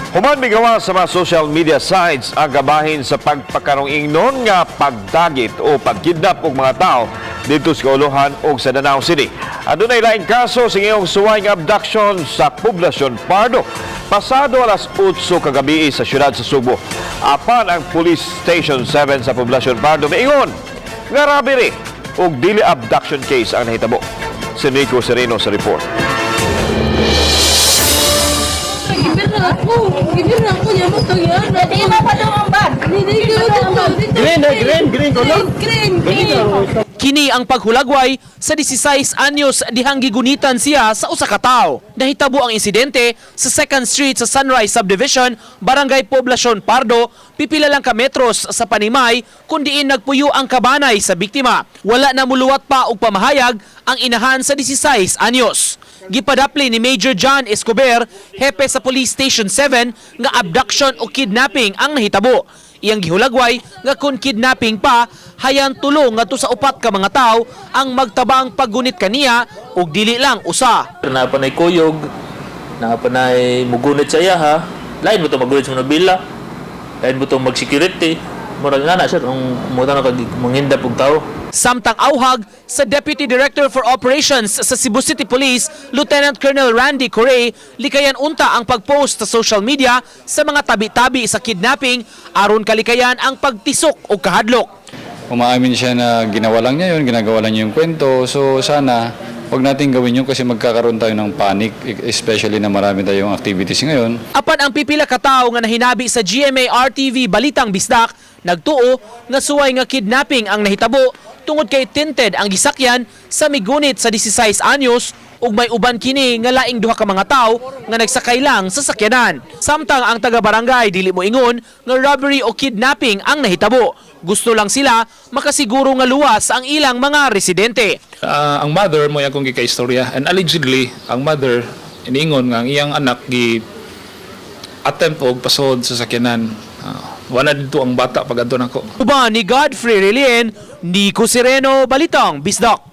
Human migawa sa mga social media sites ang gabahin sa pagpakarong ingnon nga pagdagit o pagkidnap og mga tao didto sa Kauluhan ug sa Danao City. Adunay laing kaso sa ngayong suway nga abduction sa Poblacion Pardo. Pasado alas 8 kagabi sa siyudad sa Sugbo. Apan ang Police Station 7 sa Poblacion Pardo miingon nga robbery ug dili abduction case ang nahitabo. Si Nico Sereno sa report. Gibir na ako. Gibir na ako niya mo yan. Di mo pa daw ang bag. Hindi ko Green, eh, green, green color. Green, green. Kini ang paghulagway sa 16 anyos dihang gigunitan siya sa usa ka tawo. Nahitabo ang insidente sa 2nd Street sa Sunrise Subdivision, Barangay Poblacion Pardo, pipila lang ka metros sa Panimay kung diin nagpuyo ang kabanay sa biktima. Wala na muluwat pa og pamahayag ang inahan sa 16 anyos. Gipadapli ni Major John Escobar, hepe sa Police Station 7, nga abduction o kidnapping ang nahitabo. Iyang gihulagway nga kung kidnapping pa, hayan tulo ngadto sa upat ka mga tawo ang magtabang paggunit kaniya ug dili lang usa. Naa pa na'y kuyog, naa pa na'y mugunit sa iya ha. Lain mo to magunit sa Manobila. Lain mo to mag-security. Murag nga na sir, ang muta na kag manghindap og tao. Samtang auhag sa Deputy Director for Operations sa Cebu City Police, Lieutenant Colonel Randy Corey, likayan unta ang pagpost sa social media sa mga tabi-tabi sa kidnapping aron kalikayan ang pagtisok o kahadlok. Umaamin siya na ginawa lang niya yun, ginagawa lang niya yung kwento. So sana, wag natin gawin yun kasi magkakaroon tayo ng panic, especially na marami tayong activities ngayon. Apan ang pipila ka tawo nga nahinabi sa GMA RTV Balitang Bisdak, nagtuo nga suway nga kidnapping ang nahitabo tungod kay tinted ang gisakyan sa migunit sa 16 anyos ug may uban kini nga laing duha ka mga tawo nga nagsakay lang sa sakyanan. Samtang ang taga-barangay dili mo ingon nga robbery o kidnapping ang nahitabo. Gusto lang sila makasiguro nga luwas ang ilang mga residente. Ang mother mo akong gikaistorya and allegedly ang mother iniingon nga ang iyang anak gi attempt og pasod sa sakyanan. Wala dito ang bata pag adto nako. Uban ni Godfrey Relien, Nico Sereno, Balitang Bisdak.